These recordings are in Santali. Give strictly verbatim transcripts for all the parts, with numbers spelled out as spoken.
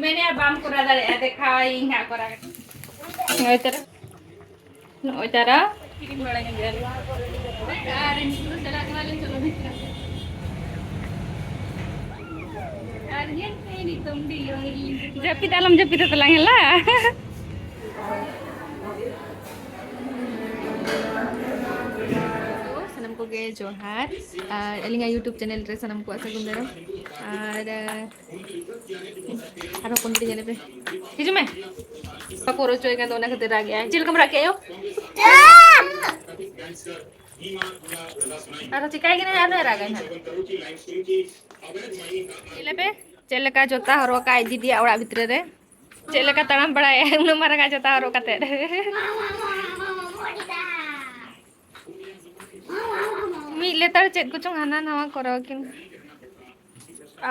ᱢᱮᱱᱮᱫᱼᱟ ᱵᱟᱢ ᱠᱚᱨᱟᱣ ᱫᱟᱲᱮᱭᱟᱜᱼᱟ, ᱫᱮᱠᱷᱟᱣ ᱤᱧ ᱦᱟᱸᱜ ᱠᱚᱨᱟᱣ ᱠᱟᱛᱮ᱾ ᱱᱚᱜᱼᱚᱭ ᱛᱟᱨᱟ, ᱱᱚᱜᱼᱚᱭ ᱛᱟᱨᱟ ᱠᱤᱨᱤᱧ ᱵᱟᱲᱟ ᱧᱚᱜ ᱜᱮᱭᱟᱞᱮ᱾ ᱟᱨ ᱱᱤᱛᱚᱜ ᱫᱚ ᱪᱟᱞᱟᱜ ᱠᱟᱱᱟᱞᱮ, ᱪᱚᱞᱚ ᱫᱮᱠᱷᱟ᱾ ᱟᱨ ᱧᱮᱞ ᱯᱮ ᱱᱤᱛᱚᱝ ᱫᱤᱭᱚ ᱡᱟᱹᱯᱤᱫ ᱟᱞᱚᱢ ᱡᱟᱹᱯᱤᱫᱟ ᱛᱟᱞᱟᱝ ᱦᱮᱞᱟ᱾ ᱥᱟᱱᱟᱢ ᱠᱚᱜᱮ ᱡᱚᱦᱟᱨ, ᱟᱨ ᱟᱹᱞᱤᱧᱟᱜ YouTube ᱪᱮᱱᱮᱞ ᱨᱮ ᱥᱟᱱᱟᱢ ᱠᱚᱣᱟᱜ ᱥᱟᱹᱜᱩᱱ ᱫᱟᱨᱟᱢ᱾ ᱟᱨ ᱟᱨᱦᱚᱸ ᱠᱚᱱᱴᱤ ᱧᱮᱞ ᱯᱮ᱾ ᱦᱤᱡᱩᱜ ᱢᱮ᱾ ᱵᱟᱠᱚ ᱨᱚᱪᱚᱭ ᱠᱟᱱ ᱫᱚ, ᱚᱱᱟ ᱠᱷᱟᱹᱛᱤᱨ ᱨᱟᱜ ᱮᱜᱼᱟᱭ᱾ ᱪᱮᱫ ᱞᱮᱠᱟᱢ ᱨᱟᱜ ᱠᱮᱜᱼᱟ ᱭᱳ? ᱟᱨᱦᱚᱸ ᱪᱤᱠᱟᱭ ᱠᱟᱱᱟᱭ, ᱟᱨᱦᱚᱸ ᱨᱟᱜᱟᱭ ᱦᱟᱸᱜ᱾ ᱧᱮᱞ ᱯᱮ, ᱪᱮᱫ ᱞᱮᱠᱟ ᱡᱚᱛᱟ ᱦᱚᱨᱚᱜ ᱠᱟᱜᱼᱟᱭ ᱫᱤᱫᱤᱭᱟᱜ ᱚᱲᱟᱜ ᱵᱷᱤᱛᱨᱤ ᱨᱮ᱾ ᱪᱮᱫ ᱞᱮᱠᱟ ᱛᱟᱲᱟᱢ ᱵᱟᱲᱟᱭᱮᱜᱼᱟᱭ ᱩᱱᱟᱹᱜ ᱢᱟᱨᱟᱝ ᱟᱜ ᱡᱚᱛᱟ ᱦᱚᱨᱚᱜ ᱠᱟᱛᱮᱫ᱾ ᱢᱤᱫ ᱞᱮᱛᱟᱲ ᱪᱮᱫ ᱠᱚᱪᱚᱝ ᱦᱟᱱᱟ ᱱᱟᱣᱟ ᱠᱚᱨᱟᱣ ᱠᱤᱱ᱾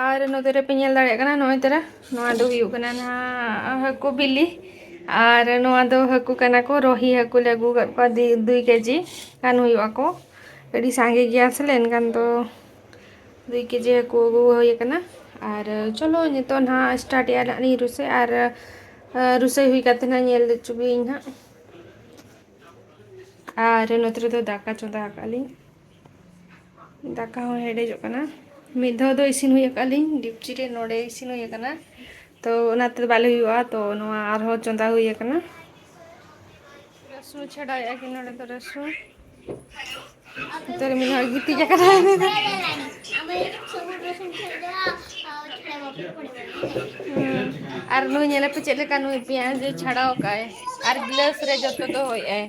ᱟᱨ ᱱᱚᱛᱮ ᱨᱮᱯᱮ ᱧᱮᱞ ᱫᱟᱲᱮᱭᱟᱜ ᱠᱟᱱᱟ, ᱱᱚᱜᱼᱚᱭ ᱛᱟᱨᱟ, ᱱᱚᱣᱟ ᱫᱚ ᱦᱩᱭᱩᱜ ᱠᱟᱱᱟ ᱱᱟᱦᱟᱜ ᱦᱟᱹᱠᱩ ᱵᱤᱞᱤ᱾ ᱟᱨ ᱱᱚᱣᱟ ᱫᱚ ᱦᱟᱹᱠᱩ ᱠᱟᱱᱟ ᱠᱚ, ᱨᱚᱦᱤ ᱦᱟᱹᱠᱩ ᱞᱮ ᱟᱹᱜᱩ ᱟᱠᱟᱫ ᱠᱚᱣᱟ, ᱫᱩ, ᱫᱩᱭ ᱠᱮᱡᱤ ᱜᱟᱱ ᱦᱩᱭᱩᱜ ᱟᱠᱚ᱾ ᱟᱹᱰᱤ ᱥᱟᱸᱜᱮ ᱜᱮᱭᱟ ᱥᱮ, ᱮᱱᱠᱷᱟᱱ ᱫᱚ ᱫᱩᱭ ᱠᱮᱡᱤ ᱦᱟᱹᱠᱩ ᱟᱹᱜᱩ ᱦᱩᱭ ᱟᱠᱟᱱᱟ᱾ ᱟᱨ ᱪᱚᱞᱚ ᱱᱤᱛᱚᱜ ᱱᱟᱦᱟᱜ ᱥᱴᱟᱨᱴ ᱮᱜᱼᱟ ᱱᱟᱦᱟᱜ ᱞᱤᱧ ᱨᱩᱥᱟᱹᱭ, ᱟᱨ ᱨᱩᱥᱟᱹᱭ ᱦᱩᱭ ᱠᱟᱛᱮ ᱱᱟᱦᱟᱜ ᱧᱮᱞ ᱦᱚᱪᱚ ᱯᱮᱭᱟᱹᱧ ᱱᱟᱦᱟᱜ᱾ ᱟᱨ ᱱᱚᱛᱮ ᱨᱮᱫᱚ ᱫᱟᱠᱟ ᱪᱚᱸᱫᱟ ᱟᱠᱟᱫ ᱞᱤᱧ, ᱫᱟᱠᱟ ᱦᱚᱸ ᱦᱮᱰᱮᱡᱚᱜ ᱠᱟᱱᱟ᱾ ᱢᱤᱫ ᱫᱷᱟᱣ ᱫᱚ ᱤᱥᱤᱱ ᱦᱩᱭ ᱟᱠᱟᱫ ᱞᱤᱧ, ᱰᱤᱯᱪᱤ ᱨᱮ ᱱᱚᱰᱮ ᱤᱥᱤᱱ ᱦᱩᱭ ᱟᱠᱟᱱᱟ, ᱛᱚ ᱚᱱᱟᱛᱮ ᱵᱟᱞᱮ ᱦᱩᱭᱩᱜᱼᱟ᱾ ᱛᱚ ᱱᱚᱣᱟ ᱟᱨᱦᱚᱸ ᱪᱚᱸᱫᱟ ᱦᱩᱭ ᱟᱠᱟᱱᱟ᱾ ᱨᱟᱹᱥᱩᱱ ᱪᱷᱟᱰᱟᱣᱮᱫᱼᱟ ᱠᱤᱱ ᱱᱚᱰᱮ ᱫᱚ ᱨᱟᱹᱥᱩᱱ᱾ ᱱᱚᱛᱮ ᱨᱮ ᱢᱤᱫ ᱦᱚᱲ ᱜᱤᱛᱤᱡ ᱟᱠᱟᱱᱟᱭ᱾ ᱦᱩᱸ᱾ ᱟᱨ ᱱᱩᱭ ᱧᱮᱞᱮᱯᱮ ᱪᱮᱫ ᱞᱮᱠᱟ ᱱᱩᱭ ᱯᱮᱸᱭᱟᱡᱽ ᱮ ᱪᱷᱟᱲᱟᱣ ᱠᱟᱜᱼᱟᱭ ᱟᱨ ᱜᱤᱞᱟᱹᱥ ᱨᱮ ᱡᱚᱛᱚ ᱫᱚᱦᱚᱭᱮᱫᱼᱟᱭ᱾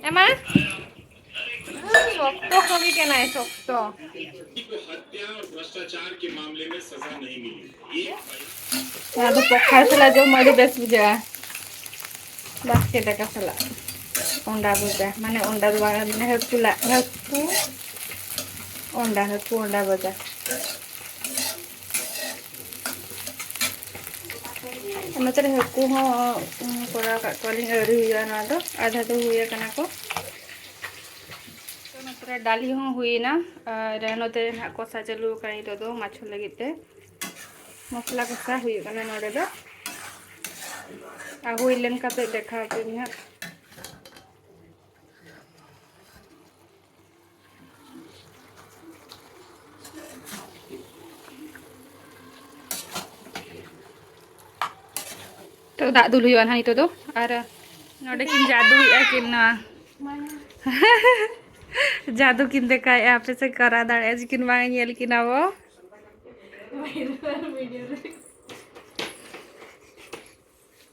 ᱮᱢᱟ, ᱥᱚᱠᱛᱚ ᱠᱟᱹᱢᱤ ᱠᱟᱱᱟᱭ, ᱥᱚᱠᱛᱚ᱾ ᱱᱚᱣᱟ ᱫᱚ ᱯᱚᱠᱷᱟᱲ ᱥᱟᱞᱟᱜ ᱡᱚᱢ ᱟᱹᱰᱤ ᱵᱮᱥ ᱵᱩᱡᱷᱟᱹᱜᱼᱟ᱾ ᱵᱟᱥᱠᱮ ᱫᱟᱠᱟ ᱥᱟᱞᱟᱜ᱾ ᱚᱸᱰᱟ ᱵᱷᱚᱡᱟ, ᱢᱟᱱᱮ ᱚᱸᱰᱟ ᱫᱚ ᱵᱟᱝ, ᱢᱟᱱᱮ ᱦᱟᱹᱠᱩ ᱞᱟᱫ, ᱦᱟᱹᱠᱩ ᱚᱸᱰᱟ, ᱦᱟᱹᱠᱩ ᱚᱸᱰᱟ ᱵᱷᱚᱡᱟ᱾ ᱱᱚᱛᱮ ᱨᱮ ᱦᱟᱹᱠᱩ ᱦᱚᱸ ᱠᱚᱨᱟᱣ ᱠᱟᱜ ᱠᱚᱣᱟᱞᱤᱧ, ᱟᱹᱣᱨᱤ ᱦᱩᱭᱩᱜᱼᱟ ᱱᱚᱣᱟ ᱫᱚ, ᱟᱫᱷᱟ ᱫᱚ ᱦᱩᱭ ᱟᱠᱟᱱᱟ ᱠᱚ᱾ ᱰᱟᱞᱤ ᱦᱚᱸ ᱦᱩᱭᱮᱱᱟ᱾ ᱟᱨ ᱱᱚᱛᱮ ᱨᱮ ᱱᱟᱦᱟᱜ ᱠᱚᱥᱟ ᱪᱟᱹᱞᱩ ᱟᱠᱟᱱᱟ ᱱᱤᱛᱚᱜ ᱫᱚ ᱢᱟᱪᱷᱚ ᱞᱟᱹᱜᱤᱫ ᱛᱮ᱾ ᱢᱚᱥᱞᱟ ᱠᱚᱥᱟ ᱦᱩᱭᱩᱜ ᱠᱟᱱᱟ ᱱᱚᱰᱮ ᱫᱚ᱾ ᱟᱨ ᱦᱩᱭ ᱞᱮᱱ ᱠᱟᱛᱮ ᱫᱮᱠᱷᱟᱣ ᱟᱯᱮ ᱱᱟᱦᱟᱜ᱾ ᱛᱚ, ᱫᱟᱜ ᱫᱩᱞ ᱦᱩᱭᱩᱜᱼᱟ ᱱᱟᱦᱟᱜ ᱱᱤᱛᱚᱜ ᱫᱚ᱾ ᱟᱨ ᱱᱚᱰᱮ ᱠᱤᱱ ᱡᱟᱫᱩᱭᱮᱫᱼᱟ ᱠᱤᱱ ᱱᱚᱣᱟ᱾ ᱡᱟᱫᱩ ᱠᱤᱱ ᱫᱮᱠᱷᱟᱣᱮᱫᱼᱟ, ᱟᱯᱮ ᱥᱮᱫ ᱠᱚᱨᱟᱣ ᱫᱟᱲᱮᱭᱟᱜᱼᱟ ᱡᱮ ᱠᱤᱱ ᱵᱟᱝ ᱧᱮᱞ ᱠᱤᱱᱟ ᱵᱚ᱾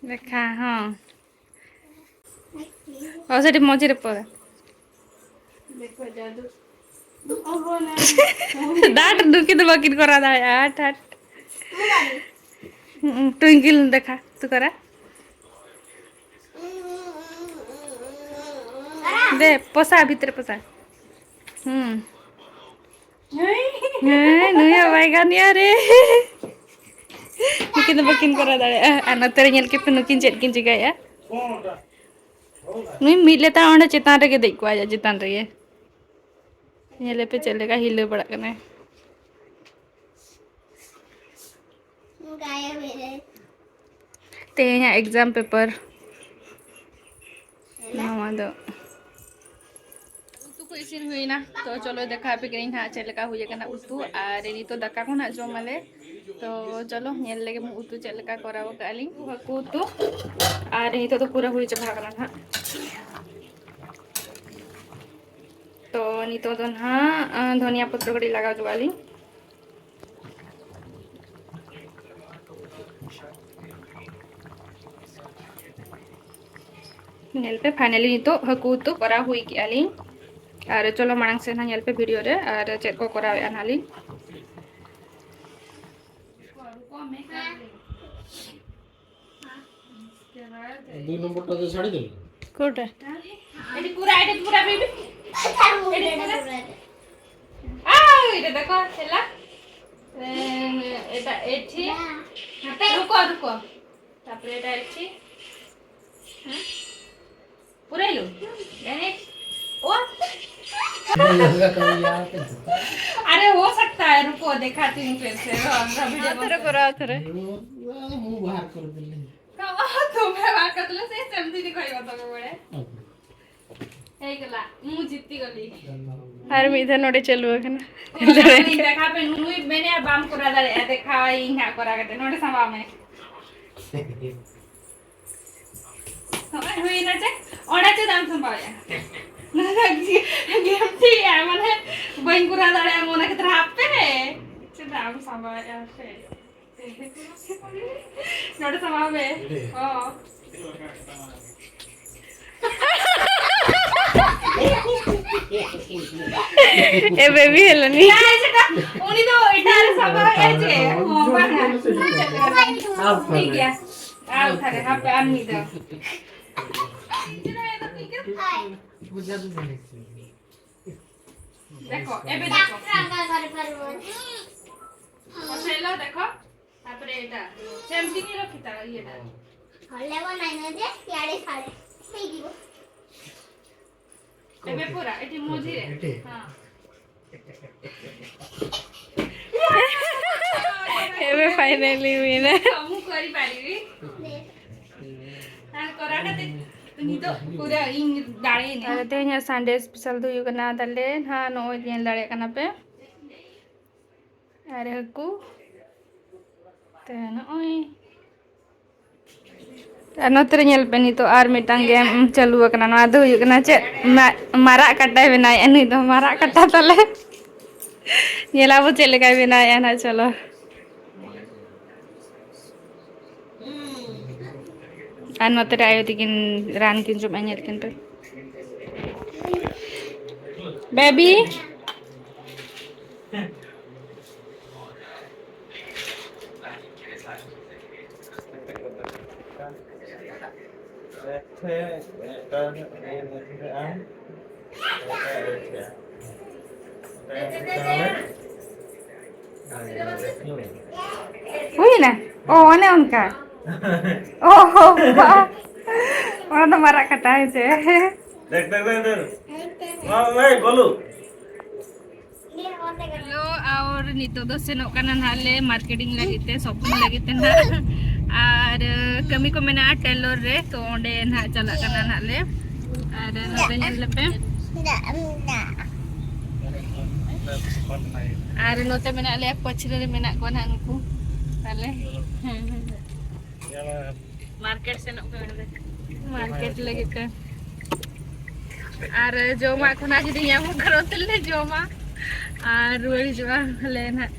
ᱫᱮᱠᱷᱟ, ᱦᱚᱸ᱾ ᱚ, ᱥᱮᱴᱤ ᱢᱚᱡᱽ ᱨᱮ ᱯᱚᱨᱮ᱾ ᱫᱟᱜ ᱱᱩᱠᱤᱱ ᱫᱚ ᱵᱟᱹᱠᱤᱱ ᱠᱚᱨᱟᱣ ᱫᱟᱲᱮᱭᱟᱜᱼᱟ, ᱦᱟᱴ, ᱦᱟᱴ᱾ ᱦᱩᱸ, ᱴᱩᱭᱝᱠᱤᱞ ᱫᱮᱠᱷᱟ, ᱛᱩ ᱠᱚᱨᱟ᱾ ᱫᱮ, ᱯᱚᱥᱟ, ᱵᱷᱤᱛᱨᱮ ᱯᱚᱥᱟ᱾ ᱦᱩᱸ᱾ ᱦᱮᱸ, ᱱᱩᱭ ᱦᱚᱸ ᱵᱟᱭ ᱜᱟᱱᱮᱜᱼᱟ ᱨᱮ᱾ ᱱᱩᱠᱤᱱ ᱫᱚ ᱵᱟᱹᱠᱤᱱ ᱠᱚᱨᱟᱣ ᱫᱟᱲᱮᱭᱟᱜᱼᱟ᱾ ᱟᱨ ᱱᱚᱛᱮ ᱨᱮ ᱧᱮᱞ ᱠᱮᱫ ᱯᱮ, ᱱᱩᱠᱤᱱ ᱪᱮᱫ ᱠᱤᱱ ᱪᱤᱠᱟᱹᱭᱮᱫᱼᱟ? ᱱᱩᱭ ᱢᱤᱫ ᱞᱮᱛᱟᱲ ᱚᱸᱰᱮ ᱪᱮᱛᱟᱱ ᱨᱮᱜᱮ ᱫᱮᱡ ᱠᱚᱜᱼᱟᱭ, ᱟᱡ ᱪᱮᱛᱟᱱ ᱨᱮᱜᱮ᱾ ᱧᱮᱞᱮ ᱯᱮ ᱪᱮᱫ ᱞᱮᱠᱟ ᱦᱤᱞᱟᱹᱣ ᱵᱟᱲᱟᱜ ᱠᱟᱱᱟᱭ᱾ ᱜᱟᱭᱟ ᱢᱮᱨᱮ᱾ ᱛᱮᱦᱮᱧᱟᱜ exam paper ᱱᱚᱣᱟ ᱫᱚ᱾ ᱩᱛᱩ ᱠᱚ ᱤᱥᱤᱱ ᱦᱩᱭᱱᱟ, ᱛᱚ ᱪᱚᱞᱚ ᱫᱮᱠᱷᱟᱣ ᱟᱯᱮ ᱠᱟᱹᱱᱟᱹᱧ ᱱᱟᱦᱟᱜ ᱪᱮᱫ ᱞᱮᱠᱟ ᱦᱩᱭ ᱟᱠᱟᱱᱟ ᱩᱛᱩ᱾ ᱟᱨ ᱱᱤᱛᱚᱜ ᱫᱟᱠᱟ ᱠᱚ ᱱᱟᱦᱟᱜ ᱡᱚᱢ ᱟᱞᱮ᱾ ᱛᱚ ᱪᱚᱞᱚ ᱧᱮᱞ ᱞᱮᱜᱮ ᱵᱚᱱ ᱩᱛᱩ ᱪᱮᱫ ᱞᱮᱠᱟ ᱠᱚᱨᱟᱣ ᱟᱠᱟᱫᱼᱟ ᱞᱤᱧ, ᱦᱟᱹᱠᱩ ᱩᱛᱩ᱾ ᱟᱨ ᱱᱤᱛᱚᱜ ᱫᱚ ᱯᱩᱨᱟᱹ ᱦᱩᱭ ᱪᱟᱵᱟ ᱟᱠᱟᱱᱟ ᱱᱟᱦᱟᱜ᱾ ᱛᱚ ᱱᱤᱛᱚᱜ ᱫᱚ ᱱᱟᱦᱟᱜ, ᱟᱸ, ᱫᱷᱚᱱᱤᱭᱟ ᱯᱚᱛᱨᱚ ᱠᱟᱹᱴᱤᱡ ᱞᱟᱜᱟᱣ ᱧᱚᱜᱟᱜ ᱞᱤᱧ᱾ ᱧᱮᱞ ᱯᱮ, finally ᱱᱤᱛᱚᱜ ᱦᱟᱹᱠᱩ ᱩᱛᱩ ᱠᱚᱨᱟᱣ ᱦᱩᱭ ᱠᱮᱜᱼᱟ ᱞᱤᱧ᱾ ᱟᱨ ᱪᱚᱞᱚ ᱢᱟᱲᱟᱝ ᱥᱮᱫ ᱦᱟᱸᱜ ᱧᱮᱞ ᱯᱮ video ᱨᱮ, ᱟᱨ ᱪᱮᱫ ᱠᱚ ᱠᱚᱨᱟᱣᱮᱫᱼᱟ ᱱᱟᱦᱟᱜ ᱞᱤᱧ᱾ ᱫᱩᱭ ᱱᱚᱢᱵᱚᱨ ᱴᱟ ᱫᱚ ᱥᱟᱹᱲᱤ ᱫᱮᱱ᱾ ᱠᱚᱴᱟ? ᱮᱴᱤ ᱯᱩᱨᱟ, ᱮᱴᱤ ᱯᱩᱨᱟ, baby। ᱮᱴᱤ ᱯᱩᱨᱟ। ᱟᱭ, ᱮᱴᱤ ᱫᱮᱠᱷᱚ, ᱪᱮᱞᱟ। ᱮ, ᱮᱴᱟ ᱮᱴᱷᱤ। ᱨᱩᱠᱚ, ᱨᱩᱠᱚ। ᱛᱟᱯᱚᱨᱮ ᱮᱴᱟ ᱮᱴᱷᱤ। ᱦᱮᱸ? ᱯᱩᱨᱟᱹᱭᱞᱩ। ᱮᱱᱮᱡ। ᱳ। अरे, हो सकता है, रुको, दिखाती हूँ फिर से। हाँ, हाँ, video बंद करो। हाँ, थोड़ा। मुंह बाहर कर दे। कहाँ तुम्हें बाहर कर दे, से सेम दिन कोई होता है बड़े। ହେଇଗଲା, ମୁଁ ଜିତିଗଲି। ଆରେ, ମୁଁ ଇଧର ନୋଟେ ଚାଲୁ ଏଖାନା। ᱚᱱᱟ ᱫᱚ ᱤᱧ ᱫᱮᱠᱷᱟ ᱯᱮ, ᱱᱩᱭ ᱢᱮᱱᱮ ᱵᱟᱢ ᱠᱚᱨᱟᱣ ᱫᱟᱲᱮᱭᱟᱜᱼᱟ, ᱫᱮᱠᱷᱟᱣ ᱤᱧ ᱦᱟᱸᱜ ᱠᱚᱨᱟᱣ ᱠᱟᱛᱮ᱾ ᱱᱚᱰᱮ ᱥᱟᱢᱵᱟᱣ ᱢᱮ᱾ ᱱᱚᱜᱼᱚᱭ ᱦᱩᱭᱱᱟ ᱪᱮ? ᱚᱸᱰᱮ ᱪᱮᱫᱟᱜ ᱮᱢ ᱥᱟᱢᱵᱟᱣᱮᱜᱼᱟ? ᱜᱮᱢ ᱴᱷᱤᱠ ᱜᱮᱭᱟ, ᱢᱟᱱᱮ ᱵᱟᱹᱧ ᱠᱚᱨᱟᱣ ᱫᱟᱲᱮᱭᱟᱜᱼᱟ, ᱢᱚᱱᱮ ᱠᱟᱛᱮ ᱦᱟᱯᱮ᱾ ᱪᱮᱫᱟᱜ ᱮᱢ ᱥᱟᱢᱵᱟᱣᱮᱜᱼᱟ ᱥᱮ? ᱱᱚᱰᱮ ᱥᱟᱢᱵᱟᱣ ᱢᱮ᱾ ᱦᱚᱸ᱾ ᱮ ᱵᱮᱵᱤ ᱦᱮᱞᱮᱱᱤ᱾ ᱩᱱᱤ ᱫᱚ ᱮᱴᱟᱜ ᱨᱮ ᱥᱟᱢᱵᱟᱣᱮᱜᱼᱟ ᱪᱮ? ᱦᱚᱸ, ᱵᱟᱝᱟ᱾ ᱴᱷᱤᱠ ᱜᱮᱭᱟ᱾ ᱟᱨ ᱛᱟᱦᱞᱮ ᱦᱟᱯᱮ ᱟᱨ ᱢᱤᱫ ᱫᱷᱟᱣ᱾ ଦେଖ, ଏବେ ଦେଖ। ପଛେଇଲ, ଦେଖ। ତାପରେ ଏଇଟା। ସେମିତି ହିଁ ରଖିଥାଅ, ଇଏଟା। ହଲେଇବ ନାହିଁ ନା ଯେ, ଇଆଡ଼େ ସିଆଡ଼େ ହେଇଯିବ। ଏବେ ପୁରା ଏଠି ମଝିରେ। ଏଠି? ହଁ। ଏବେ finally ହୁଏ ନା। ମୁଁ କରିପାରିବି। ତାହେଲେ କରାଟା ଦେ-, ତୁ ନିଦ ପୁରା ଇଂ ଡାଳେଇନି। ᱟᱨ ᱛᱮᱦᱮᱧᱟᱜ Sunday special ᱫᱚ ᱦᱩᱭᱩᱜ ᱠᱟᱱᱟ ᱛᱟᱞᱮ ᱱᱟᱦᱟᱜ ᱱᱚᱜᱼᱚᱭ ᱧᱮᱞ ᱫᱟᱲᱮᱭᱟᱜ ᱠᱟᱱᱟ ᱯᱮ᱾ ᱟᱨ ᱦᱟᱹᱠᱩ᱾ ᱛᱚ ᱱᱚᱜᱼᱚᱭ᱾ ᱟᱨ ᱱᱚᱛᱮ ᱨᱮ ᱧᱮᱞ ᱯᱮ, ᱱᱤᱛᱚᱜ ᱟᱨ ᱢᱤᱫᱴᱟᱝ game ᱪᱟᱹᱞᱩ ᱟᱠᱟᱱᱟ᱾ ᱱᱚᱣᱟ ᱫᱚ ᱦᱩᱭᱩᱜ ᱠᱟᱱᱟ ᱪᱮᱫ? ᱢᱟ-, ᱢᱟᱨᱟᱜ ᱠᱟᱴᱟᱭ ᱵᱮᱱᱟᱣᱮᱫᱼᱟ᱾ ᱱᱩᱭ ᱫᱚ ᱢᱟᱨᱟᱜ ᱠᱟᱴᱟ ᱛᱟᱞᱮ᱾ ᱧᱮᱞ ᱟᱵᱚ ᱪᱮᱫ ᱞᱮᱠᱟᱭ ᱵᱮᱱᱟᱣᱮᱫᱼᱟ ᱱᱟᱦᱟᱜ᱾ ᱪᱚᱞᱚ᱾ ᱟᱨ ᱱᱚᱛᱮ ᱨᱮ ᱟᱭᱳ ᱛᱟᱹᱠᱤᱱ ᱨᱟᱱ ᱠᱤᱱ ᱡᱚᱢᱮᱫᱼᱟ, ᱧᱮᱞ ᱠᱤᱱ ᱯᱮ᱾ ᱵᱮᱵᱤ᱾ ᱦᱩᱭᱱᱟ? ᱚ, ᱚᱱᱮ ᱚᱱᱠᱟ᱾ ᱚ, ᱵᱟ᱾ ᱚᱱᱟ ᱫᱚ ᱢᱟᱨᱟᱜ ᱠᱟᱴᱟ ᱦᱮᱸ ᱥᱮ? ᱫᱮᱠᱷ, ᱫᱮᱠᱷ, ᱫᱮᱠᱷ, ᱫᱮᱠᱷ᱾ ᱦᱮᱞᱳ, ᱟᱨ ᱱᱤᱛᱚᱜ ᱫᱚ ᱥᱮᱱᱚᱜ ᱠᱟᱱᱟ ᱱᱟᱦᱟᱜ ᱞᱮ ᱢᱟᱨᱠᱮᱴᱤᱝ ᱞᱟᱹᱜᱤᱫ ᱛᱮ, ᱥᱚᱯᱤᱝ ᱞᱟᱹᱜᱤᱫ ᱛᱮ ᱱᱟᱦᱟᱜ᱾ ᱟᱨ ᱠᱟᱹᱢᱤ ᱠᱚ ᱢᱮᱱᱟᱜᱼᱟ ᱴᱮᱞᱚᱨ ᱨᱮ, ᱛᱚ ᱚᱸᱰᱮ ᱱᱟᱦᱟᱜ ᱪᱟᱞᱟᱜ ᱠᱟᱱᱟ ᱱᱟᱦᱟᱜ ᱞᱮ᱾ ᱟᱨ ᱱᱚᱛᱮ ᱧᱮᱞ ᱞᱮᱯᱮ, ᱟᱨ ᱱᱚᱛᱮ ᱢᱮᱱᱟᱜ ᱞᱮᱭᱟ ᱯᱟᱹᱪᱷᱞᱟᱹ ᱨᱮ ᱢᱮᱱᱟᱜ ᱠᱚᱣᱟ ᱱᱟᱦᱟᱜ ᱱᱩᱠᱩ ᱛᱟᱞᱮ᱾ ᱦᱮᱸ, ᱦᱮᱸ, ᱦᱮᱸ᱾ ᱢᱟᱨᱠᱮᱴ ᱥᱮᱱᱚᱜ ᱠᱟᱱᱟ ᱞᱮ᱾ ᱢᱟᱨᱠᱮᱴ ᱞᱟᱹᱜᱤᱫ ᱛᱮ᱾ ᱟᱨ ᱡᱚᱢᱟᱜ ᱠᱷᱚᱱᱟᱜ ᱡᱩᱫᱤ ᱧᱟᱢᱚᱜ ᱠᱷᱟᱱ ᱚᱱᱛᱮ ᱞᱮ ᱡᱚᱢᱟ ᱟᱨ ᱨᱩᱣᱟᱹᱲ ᱦᱤᱡᱩᱜᱼᱟ ᱞᱮ ᱱᱟᱦᱟᱜ᱾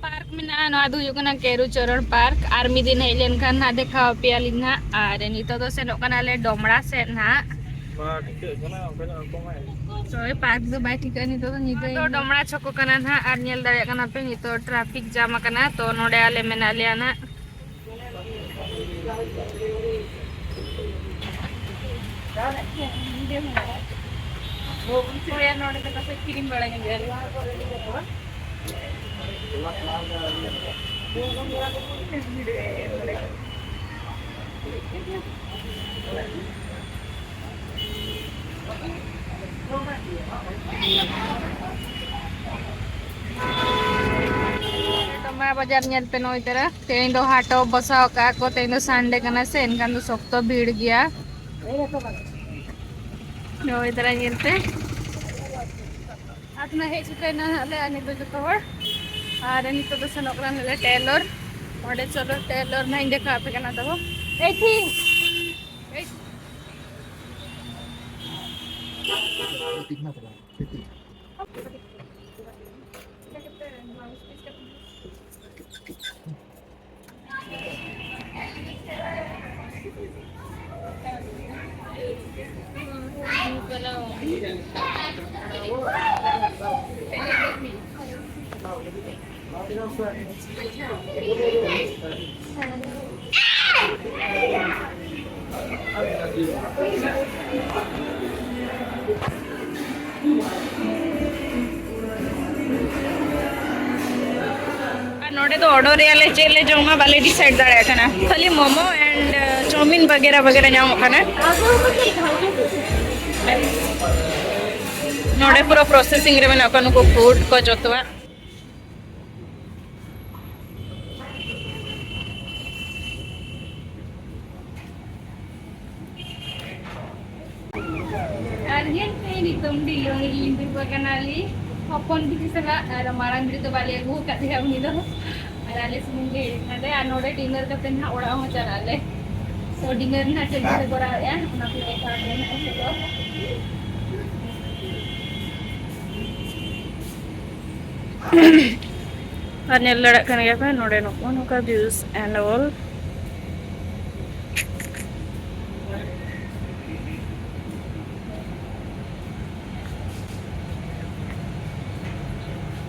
ᱯᱟᱨᱠ ᱢᱮᱱᱟᱜᱼᱟ, ᱱᱚᱣᱟ ᱫᱚ ᱦᱩᱭᱩᱜ ᱠᱟᱱᱟ ᱠᱮᱨᱩ ᱪᱚᱨᱚᱬ ᱯᱟᱨᱠ᱾ ᱟᱨ ᱢᱤᱫ ᱫᱤᱱ ᱦᱮᱡ ᱞᱮᱱᱠᱷᱟᱱ ᱱᱟᱦᱟᱜ ᱫᱮᱠᱷᱟᱣ ᱟᱯᱮᱭᱟᱞᱤᱧ ᱱᱟᱦᱟᱜ᱾ ᱟᱨ ᱱᱤᱛᱚᱜ ᱫᱚ ᱥᱮᱱᱚᱜ ᱠᱟᱱᱟᱞᱮ ᱰᱚᱢᱲᱟ ᱥᱮᱫ ᱱᱟᱦᱟᱜ᱾ ᱦᱳᱭ, ᱯᱟᱨᱠ ᱫᱚ ᱵᱟᱭ ᱴᱷᱤᱠᱟᱹᱜᱼᱟ ᱱᱤᱛᱚᱜ ᱫᱚ ᱧᱤᱫᱟᱹ᱾ ᱱᱚᱣᱟ ᱫᱚ ᱰᱚᱢᱲᱟ ᱪᱷᱚᱠᱚ ᱠᱟᱱᱟ ᱱᱟᱦᱟᱜ᱾ ᱟᱨ ᱧᱮᱞ ᱫᱟᱲᱮᱭᱟᱜ ᱠᱟᱱᱟ ᱯᱮ ᱱᱤᱛᱚᱜ ᱴᱨᱟᱯᱷᱤᱠ ᱡᱟᱢ ᱟᱠᱟᱱᱟ, ᱛᱚ ᱱᱚᱰᱮ ᱟᱞᱮ ᱢᱮᱱᱟᱜ ᱞᱮᱭᱟ ᱱᱟᱦᱟᱜ᱾ ᱦᱳᱭ, ᱱᱚᱰᱮ ᱫᱚ ᱯᱟᱥᱮᱡ ᱠᱤᱨᱤᱧ ᱵᱟᱲᱟ ᱧᱚᱜ ᱜᱮᱭᱟ᱾ ᱰᱚᱢᱲᱟ ᱵᱟᱡᱟᱨ ᱧᱮᱞ ᱯᱮ ᱱᱚᱜᱼᱚᱭ ᱛᱟᱨᱟ᱾ ᱛᱮᱦᱮᱧ ᱫᱚ ᱦᱟᱴ ᱵᱚᱥᱟᱣ ᱟᱠᱟᱫ ᱠᱚ, ᱛᱮᱦᱮᱧ ᱫᱚ ᱥᱟᱱᱰᱮ ᱠᱟᱱᱟ ᱥᱮ, ᱮᱱᱠᱷᱟᱱ ᱫᱚ ᱥᱚᱠᱛᱚ ᱵᱷᱤᱲ ᱜᱮᱭᱟ᱾ ᱱᱚᱜᱼᱚᱭ ᱛᱟᱨᱟ ᱧᱮᱞ ᱯᱮ᱾ ᱟᱨ ᱛᱤᱱᱟᱹᱜ ᱦᱮᱡ ᱥᱮᱴᱮᱨ ᱮᱱᱟ ᱦᱟᱸᱜ ᱞᱮ, ᱟᱨ ᱱᱤᱛᱚᱜ ᱡᱚᱛᱚ ᱦᱚᱲ᱾ ᱟᱨ ᱱᱤᱛᱚᱜ ᱫᱚ ᱥᱮᱱᱚᱜ ᱠᱟᱱᱟ ᱞᱮ ᱴᱮᱞᱚᱨ᱾ ᱚᱸᱰᱮ ᱪᱚᱞᱚ ᱴᱮᱞᱚᱨ ᱱᱟᱦᱟᱜ ᱤᱧ ᱫᱮᱠᱷᱟᱣ ᱟᱯᱮ ᱠᱟᱱᱟ ᱛᱟᱵᱚ᱾ ᱮᱭ ᱴᱷᱤᱠ᱾ ᱮᱭ᱾ ᱟᱨ ᱱᱚᱰᱮ ᱫᱚ ᱚᱰᱟᱨ ᱨᱮᱭᱟᱜ ᱞᱮ ᱪᱮᱫ ᱞᱮ ᱡᱚᱢᱟ ᱵᱟᱞᱮ ᱰᱤᱥᱟᱭᱤᱰ ᱫᱟᱲᱮᱭᱟᱜ ᱠᱟᱱᱟ, ᱠᱷᱟᱹᱞᱤ ᱢᱳᱢᱳ ᱮᱱᱰ ᱪᱟᱣᱢᱤᱱ ᱵᱟᱜᱮᱨᱟ ᱵᱟᱜᱮᱨᱟ ᱧᱟᱢᱚᱜ ᱠᱟᱱᱟ᱾ ᱱᱚᱰᱮ ᱯᱩᱨᱟᱹ ᱯᱨᱚᱥᱮᱥᱤᱝ ᱨᱮ ᱢᱮᱱᱟᱜ ᱠᱚᱣᱟ ᱱᱩᱠᱩ ᱯᱷᱨᱩᱴ ᱠᱚ ᱡᱚᱛᱚᱣᱟᱜ᱾ ᱟᱨ ᱧᱮᱞ ᱯᱮ, ᱱᱤᱛᱚᱝ ᱰᱤᱞᱚᱝ ᱞᱤᱧ ᱫᱩᱲᱩᱵ ᱟᱠᱟᱱᱟᱞᱤᱧ ᱦᱚᱯᱚᱱ ᱵᱤᱴᱤ ᱥᱟᱞᱟᱜ᱾ ᱟᱨ ᱢᱟᱨᱟᱝ ᱵᱤᱴᱤ ᱫᱚ ᱵᱟᱞᱮ ᱟᱹᱜᱩ ᱟᱠᱟᱫᱮᱭᱟ ᱩᱱᱤ ᱫᱚ᱾ ᱟᱨ ᱟᱞᱮ ᱥᱩᱢᱩᱝ ᱜᱮ ᱦᱮᱡ ᱮᱱᱟᱞᱮ᱾ ᱟᱨ ᱱᱚᱰᱮ ᱰᱤᱱᱟᱨ ᱠᱟᱛᱮ ᱱᱟᱦᱟᱜ ᱚᱲᱟᱜ ᱦᱚᱸ ᱪᱟᱞᱟᱜ ᱟᱞᱮ᱾ ᱛᱚ ᱰᱤᱱᱟᱨ ᱱᱟᱦᱟᱜ ᱪᱮᱫ ᱞᱮᱠᱟ ᱞᱮ ᱠᱚᱨᱟᱣᱮᱫᱼᱟ ᱚᱱᱟ ᱠᱚ ᱫᱮᱠᱷᱟᱣ ᱟᱯᱮ ᱱᱟᱦᱟᱜ ᱪᱚᱞᱚ᱾ ᱟᱨ ᱧᱮᱞ ᱫᱟᱲᱮᱭᱟᱜ ᱠᱟᱱ ᱜᱮᱭᱟ ᱯᱮ ᱱᱚᱰᱮ ᱱᱚᱜᱼᱚ ᱱᱚᱝᱠᱟ views and all.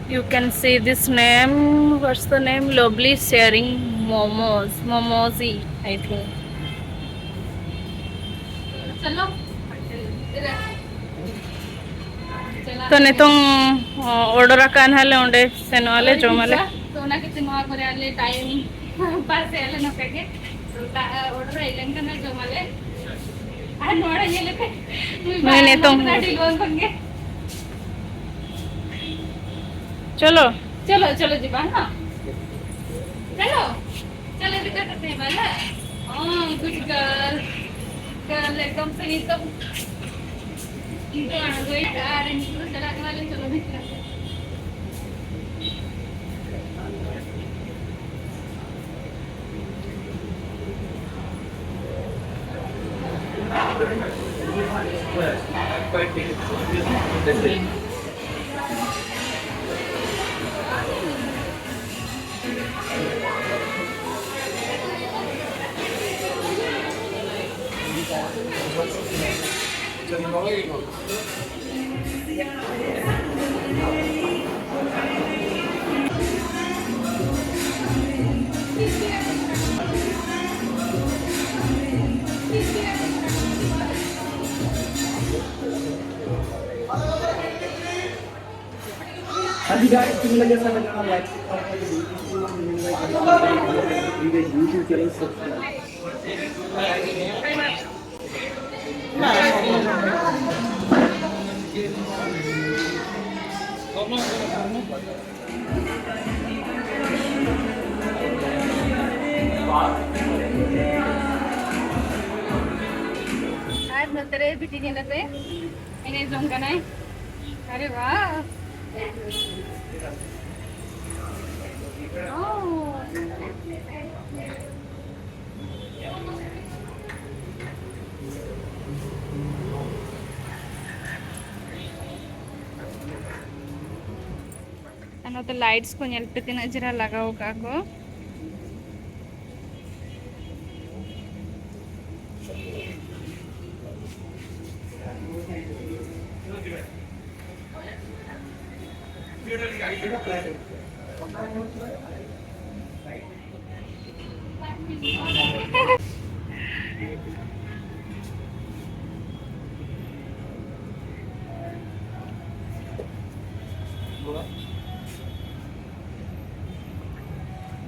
You can see this name. What's the name? Lovely Sharing Momos. Momoji, I think. चलो। ᱛᱚ ᱱᱤᱛᱚᱝ, ᱚ, ᱚᱰᱟᱨ ᱟᱠᱟᱫ ᱱᱟᱦᱟᱜ ᱞᱮ, ᱚᱸᱰᱮ ᱥᱮᱱᱚᱜ ᱟᱞᱮ, ᱡᱚᱢ ᱟᱞᱮ᱾ ᱛᱚ ᱚᱱᱟ ᱠᱷᱟᱹᱛᱤᱨ ᱱᱚᱣᱟ ᱠᱚᱨᱮ ᱟᱞᱮ ᱴᱟᱭᱤᱢ ᱯᱟᱥ ᱮᱫ ᱟᱞᱮ ᱱᱚᱝᱠᱟ ᱜᱮ᱾ ᱛᱚ ᱚᱰᱟᱨ ᱦᱮᱡ ᱞᱮᱱᱠᱷᱟᱱ ᱡᱚᱢ ᱟᱞᱮ᱾ ᱟᱨ ᱱᱚᱰᱮ ᱧᱮᱞ ᱯᱮ, ᱱᱩᱭ ᱱᱩᱭ ᱵᱟᱝ ᱱᱤᱛᱚᱝ ᱱᱚᱝᱠᱟ ᱟᱹᱰᱤ ᱞᱚᱜᱚᱱ ᱠᱷᱚᱱ ᱜᱮ᱾ ᱪᱚᱞᱚ᱾ ᱪᱚᱞᱚ, ᱪᱚᱞᱚ ᱡᱤᱵᱟ, ᱦᱮᱸ? ᱪᱚᱞᱚ᱾ ᱪᱚᱞᱚ ᱵᱮᱴᱟ, ᱠᱟᱛᱮ ᱵᱟᱞᱟ᱾ ᱦᱚᱸ, good girl. Girl, ᱮᱠᱫᱚᱢ ᱥᱮ ᱱᱤᱛᱚᱜ ᱤᱧ ᱫᱚ ᱟᱬᱜᱚᱭ ᱟᱨ ᱱᱤᱛᱚᱜ ᱫᱚ ᱪᱟᱞᱟᱜ ᱠᱟᱱᱟᱞᱮ, ᱪᱚᱞᱚ ᱵᱮᱴᱟ᱾ हाँ जी गाइस, तुम लोग जैसा बनाना लाइक। YouTube channel subscribe. ᱟᱨ ᱱᱚᱛᱮ ᱨᱮ ᱵᱤᱴᱤ ᱧᱮᱞ ᱟᱯᱮ, ᱮᱱᱮᱡ ᱡᱚᱝ ᱠᱟᱱᱟᱭ᱾ ᱟᱨᱮ ᱵᱟᱦ! ᱚ᱾ ᱟᱨ ᱱᱚᱛᱮ ᱞᱟᱭᱤᱴᱥ ᱠᱚ ᱧᱮᱞ ᱯᱮ, ᱛᱤᱱᱟᱹᱜ ᱪᱮᱦᱨᱟ ᱞᱟᱜᱟᱣ ᱠᱟᱜᱼᱟ ᱠᱚ᱾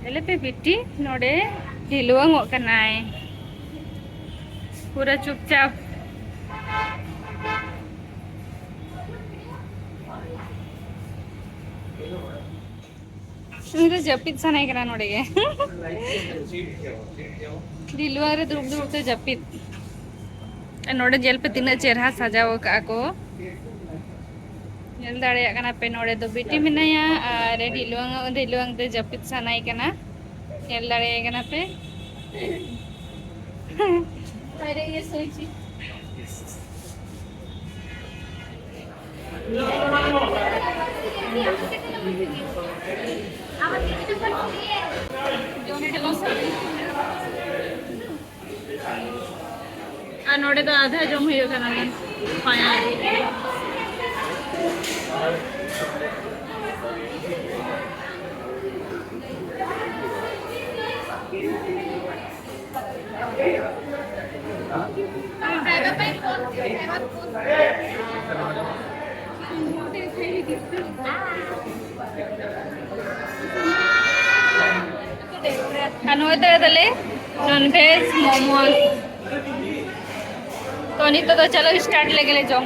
ᱧᱮᱞᱮᱯᱮ ᱵᱤᱴᱤ ᱱᱚᱰᱮ ᱰᱷᱤᱞᱣᱟᱹᱝᱚᱜ ᱠᱟᱱᱟᱭ ᱯᱩᱨᱟᱹ ᱪᱩᱯᱪᱟᱯ᱾ ᱩᱱᱤ ᱫᱚ ᱡᱟᱹᱯᱤᱫ ᱥᱟᱱᱟᱭᱮ ᱠᱟᱱᱟ ᱱᱚᱰᱮ ᱜᱮ᱾ ᱰᱷᱤᱞᱣᱟᱹᱝ ᱨᱮ ᱫᱩᱲᱩᱵ ᱫᱩᱲᱩᱵ ᱛᱮ ᱡᱟᱹᱯᱤᱫ᱾ ᱟᱨ ᱱᱚᱰᱮ ᱧᱮᱞ ᱯᱮ ᱛᱤᱱᱟᱹᱜ ᱪᱮᱨᱦᱟ ᱥᱟᱡᱟᱣ ᱟᱠᱟᱫᱼᱟ ᱠᱚ᱾ ᱧᱮᱞ ᱫᱟᱲᱮᱭᱟᱜ ᱠᱟᱱᱟ ᱯᱮ, ᱱᱚᱰᱮ ᱫᱚ ᱵᱤᱴᱤ ᱢᱮᱱᱟᱭᱟ ᱟᱨ ᱰᱷᱤᱞᱣᱟᱹᱝ, ᱰᱷᱤᱞᱣᱟᱹᱝ ᱛᱮ ᱡᱟᱹᱯᱤᱫ ᱥᱟᱱᱟᱭᱮ ᱠᱟᱱᱟ᱾ ᱧᱮᱞ ᱫᱟᱲᱮᱭᱟᱭ ᱠᱟᱱᱟ ᱯᱮ᱾ ᱟᱨᱮ, ᱤᱭᱟᱹ ᱥᱚᱭᱪᱤ᱾ ᱟᱨ ᱱᱚᱰᱮ ᱫᱚ ᱟᱫᱷᱟ ᱡᱚᱢ ᱦᱩᱭᱩᱜ ᱠᱟᱱᱟ, ᱯᱟᱭᱟ᱾ ᱟᱨ ᱱᱚᱜᱼᱚᱭ ᱛᱚ ᱛᱟᱞᱮ non veg momos᱾ ᱛᱚ ᱱᱤᱛᱚᱜ ᱫᱚ ᱪᱚᱞᱚ start ᱞᱮᱜᱮ ᱞᱮ ᱡᱚᱢ᱾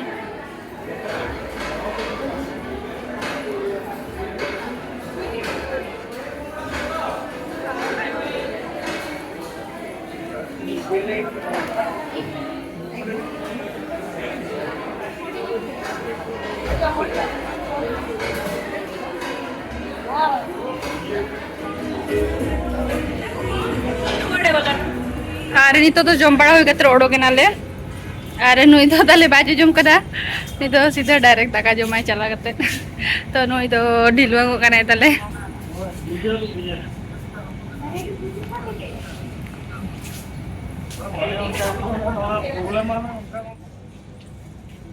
ᱟᱨ ᱱᱤᱛᱚᱜ ᱫᱚ ᱡᱚᱢ ᱵᱟᱲᱟ ᱦᱩᱭ ᱠᱟᱛᱮ ᱚᱰᱚᱠ ᱮᱱᱟᱞᱮ᱾ ᱟᱨ ᱱᱩᱭ ᱫᱚ ᱛᱟᱞᱮ ᱵᱟᱭ ᱡᱚᱡᱚᱢ ᱠᱟᱫᱟ, ᱱᱩᱭ ᱫᱚ ᱥᱤᱫᱷᱟᱹ ᱰᱟᱭᱨᱮᱠᱴ ᱫᱟᱠᱟ ᱡᱚᱢᱟᱭ ᱪᱟᱞᱟᱣ ᱠᱟᱛᱮ᱾ ᱛᱚ ᱱᱩᱭ ᱫᱚ ᱰᱷᱤᱞᱣᱟᱹᱝᱚᱜ ᱠᱟᱱᱟᱭ ᱛᱟᱞᱮ᱾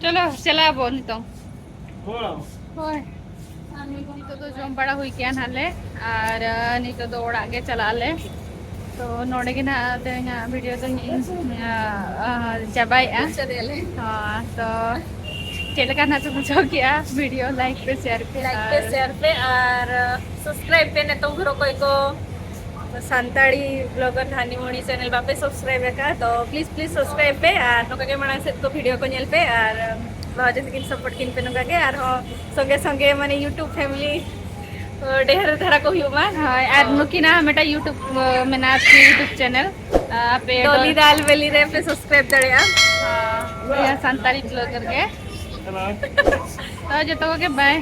ᱪᱚᱞᱚ ᱪᱟᱞᱟᱜ ᱟᱵᱚ ᱱᱤᱛᱚᱝ᱾ ᱦᱳᱭ᱾ ᱟᱨ ᱱᱤᱛᱚᱜ ᱫᱚ ᱡᱚᱢ ᱵᱟᱲᱟ ᱦᱩᱭ ᱠᱮᱜᱼᱟ ᱱᱟᱦᱟᱜ ᱞᱮ, ᱟᱨ ᱱᱤᱛᱚᱜ ᱫᱚ ᱚᱲᱟᱜ ᱜᱮ ᱪᱟᱞᱟᱜ ᱟᱞᱮ᱾ ᱛᱚ ᱱᱚᱰᱮ ᱜᱮ ᱱᱟᱦᱟᱜ ᱛᱮᱦᱮᱧᱟᱜ ᱵᱷᱤᱰᱤᱭᱳ ᱫᱚᱧ ᱪᱟᱵᱟᱭᱮᱜᱼᱟ᱾ ᱦᱚᱸ, ᱛᱚ ᱪᱮᱫ ᱞᱮᱠᱟ ᱱᱟᱦᱟᱜ ᱯᱮ ᱵᱩᱡᱷᱟᱹᱣ ᱠᱮᱜᱼᱟ ᱵᱷᱤᱰᱤᱭᱳ, ᱞᱟᱭᱤᱠ ᱯᱮ, ᱥᱮᱭᱟᱨ ᱯᱮ, ᱞᱟᱭᱤᱠ ᱯᱮ, ᱟᱨ ᱥᱮᱭᱟᱨ ᱯᱮ, ᱟᱨ ᱥᱟᱵᱥᱠᱨᱟᱭᱤᱵ ᱯᱮ ᱱᱤᱛᱚᱝ ᱜᱷᱩᱨᱚ ᱚᱠᱚᱭ ᱠᱚ ᱥᱟᱱᱛᱟᱲᱤ ᱵᱞᱚᱜᱟᱨ ᱱᱟᱱᱤᱢᱚᱱᱤ ᱪᱮᱱᱮᱞ ᱵᱟᱯᱮ ᱥᱟᱵᱥᱠᱨᱟᱭᱤᱵ ᱟᱠᱟᱫ, ᱛᱚ ᱯᱞᱤᱡ ᱯᱞᱤᱡ ᱥᱟᱵᱥᱠᱨᱟᱭᱤᱵ ᱯᱮ ᱟᱨ ᱱᱚᱝᱠᱟ ᱜᱮ ᱢᱟᱲᱟᱝ ᱥᱮᱫ ᱠᱚ ᱵᱷᱤᱰᱤᱭᱳ ᱠᱚ ᱧᱮᱞ ᱯᱮ ᱟᱨ ᱵᱷᱟᱜᱮ ᱡᱟᱹᱥᱛᱤ ᱠᱤᱱ ᱥᱟᱯᱳᱨᱴ ᱠᱤᱱ ᱯᱮ ᱱᱚᱝᱠᱟ ᱜᱮ, ᱟᱨᱦᱚᱸ ᱥᱚᱸᱜᱮ ᱥᱚᱸᱜᱮ ᱢᱟᱱᱮ YouTube family ᱰᱷᱮᱨ ᱫᱷᱟᱨᱟ ᱠᱚ ᱦᱩᱭᱩᱜ ᱢᱟ᱾ ᱦᱳᱭ, ᱟᱨ ᱱᱩᱠᱤᱱᱟᱜ ᱢᱤᱫᱴᱟᱝ YouTube ᱢᱮᱱᱟᱜᱼᱟ, YouTube ᱪᱮᱱᱮᱞ, ᱟᱯᱮ ᱰᱚᱞᱤ ᱫᱟᱞ ᱵᱮᱞᱤ ᱨᱮ ᱯᱮ ᱥᱟᱵᱥᱠᱨᱟᱭᱤᱵ ᱫᱟᱲᱮᱭᱟᱜᱼᱟ᱾ ᱦᱚᱸ, ᱥᱟᱱᱛᱟᱲᱤ ᱵᱞᱚᱜᱟᱨ ᱜᱮ᱾ ᱛᱚ ᱡᱚᱛᱚ ᱠᱚᱜᱮ ᱵᱟᱭ᱾